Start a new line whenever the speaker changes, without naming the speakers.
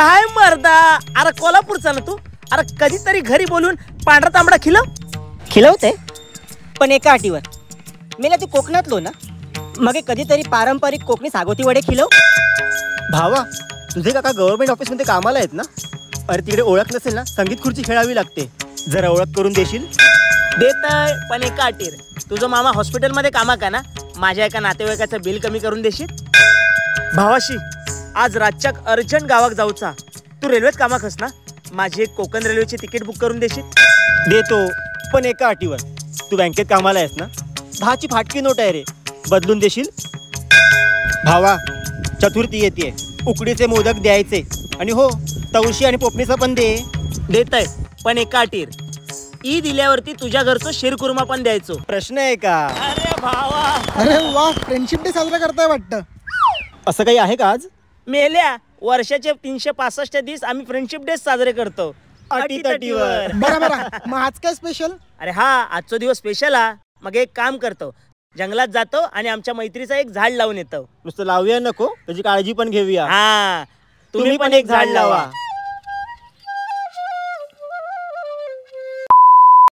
काय मर्दा, अरे कोल्हापूरचा ना तू? अरे कधीतरी घरी बोलून पांढरा तांबडा खिलव.
खिलवते पण एका अटीवर. मेला तू कोकणातलो ना, मग कधीतरी पारंपरिक कोकणी सागोती वडे खिलव.
भावा, तुझे काका गव्हर्नमेंट ऑफिसमध्ये कामाला आहेत ना? अरे तिकडे ओळख नसेल ना, संगीत खुर्ची खेळावी लागते. जरा ओळख करून देशील?
देतय पण एका अटीर. तुझं मामा हॉस्पिटलमध्ये कामा का ना, माझ्या एका नातेवाईकाचं बिल कमी करून देशील? भावाशी आज रातच्या अर्जंट गावात जाऊचा, तू रेल्वेत कामा खस ना, माझी एक कोकण रेल्वेची तिकीट बुक करून देशील?
देतो पण एका अटीवर. तू बँकेत कामाला आहेस ना, 10ची फाटकी नोट आहे रे, बदलून देशील? भावा, चतुर्थी येते, उकडीचे मोदक द्यायचे आणि हो तवशी आणि पोपणीचा पण दे.
देतय पण एका अटीर. ई दिल्यावरती तुझ्या घरचो शिरकुर्मा पण द्यायचो.
प्रश्न आहे का?
अरे भावा,
अरे वा, फ्रेंडशिप डे साजरा करताय वाटतं.
असं काही आहे का आज?
मेल्या, वर्षाचे 365 दिवस आम्ही फ्रेंडशिप डे साजरे करतो.
अटीतटीवर.
बरं बरं, मग आज काय स्पेशल?
अरे हा, आजचा दिवस स्पेशल हा. मग एक काम करतो, जंगलात जातो आणि आमच्या मैत्रीचा एक झाड लावून येतो.
नुसतं लावूया नको, त्याची काळजी पण घेऊया.
हा, तुम्ही पण एक झाड लावा.